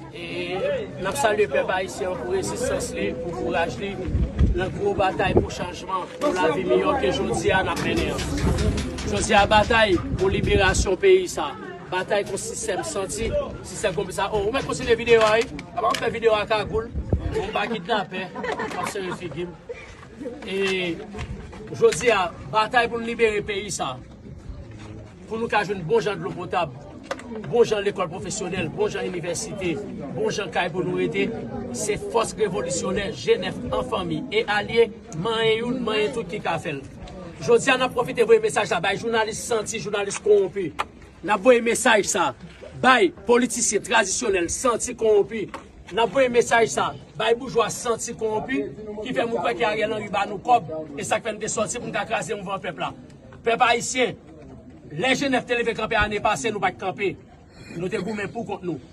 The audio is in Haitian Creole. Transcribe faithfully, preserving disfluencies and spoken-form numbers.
E n ap salye pèp ayisyen an pou rezistans li, pou kouraj li nan gwo batay pou chanjman, pou lavi miyò ke jodi a n ap mennen an. Jodi a batay pou liberasyon peyi sa. Batay kont sistèm santi, sistèm konplis sa. Oh, ou mèt kontinye videyo a, wi. Apa w fè videyo a kagoul? Ou pa kidnapè, w ap sere figi m. E jodi a, batay pou n libere peyi sa. Pou nou ka jwenn bon jan dlo potab, bon jan lekòl pwofesyonèl, bon jan inivèsite, bon jan kay pou nou rete, se fòs revolisyonè G nèf an fanmi e alye, manyen youn, manyen tout ki ka fè l. Jodi a, n ap pwofite voye mesaj la bay jounalis santi, jounalis kowonpi. N ap voye mesaj sa bay politisyen tradisyonèl santi kowonpi. N ap voye mesaj sa bay boujwa santi kowonpi ki fè moun kwè ke Ariel Henry ba nou kòb, e sa k fè n te sòti pou n ka kraze mouvman pèp la. Pèp ayisyen, lè G nèf te leve kanpe ane pase, nou pa t kanpe. Nou te goumen pou kont nou.